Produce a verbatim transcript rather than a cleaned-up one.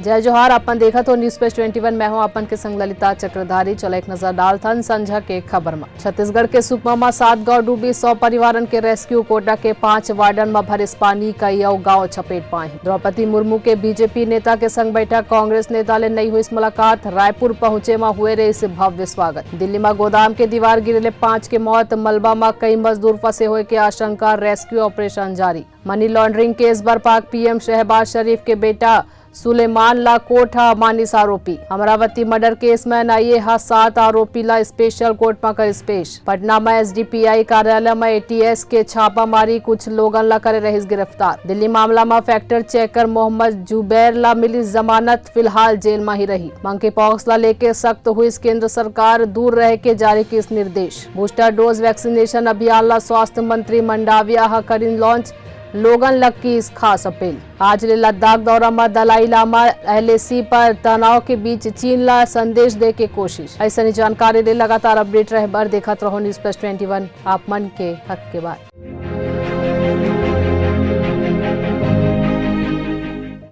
जय जोहार, अपन देखत हो News Flash twenty one, मैं हूं अपन के संग ललिता चक्रधारी। चलो एक नजर डालथन संझा के खबर म। छत्तीसगढ़ के सुकमा म सात गांव डूबे, सौ परिवारन के रेस्क्यू। कोटा के पांच वार्डन म भरिस पानी, कई अउ गांव चपेट पाही। द्रौपदी मुर्मू के बीजेपी नेता के संग बैठक, कांग्रेस नेता ले नई होइस मुलाकात। रायपुर पहुंचे म हुए रहिस भव्य स्वागत। दिल्ली म गोदाम के दीवार गिरे ले पांच के मौत, मलबा म कई मजदूर फंसे होए के आशंका, रेस्क्यू ऑपरेशन जारी। मनी लॉन्ड्रिंग केस बर पाक पीएम शहबाज शरीफ के बेटा सुलेमान ला कोर्ट ह मानिस आरोपी। अमरावती मर्डर केस म एनआईए ह सात आरोपी ला स्पेशल कोर्ट म करिस पेश। पटना म एसडीपीआई कार्यालय म एटीएस के छापामारी, कुछ लोगन ला करे रहिस गिरफ्तार। दिल्ली मामला म फैक्टर चेकर मोहम्मद जुबैर ला मिलिस जमानत, फिलहाल जेल म ही रही। मंकी पॉक्स ला लेके सख्त हुइस केंद्र सरकार, दूर रह के जारी किस निर्देश। बूस्टर डोज वैक्सीनेशन अभियान ला स्वास्थ्य मंत्री मंडाविया ह करिन लॉन्च, लोगन ला किस खास अपील। आज ले लद्दाख दौरा म दलाई लामा एलएसी पर तनाव के बीच चीन ला संदेश दे के कोशिश। अइसने जानकारी ले लगातार अपडेट रहे बर देखत रहो News Flash twenty one, आप मन के हक के बात।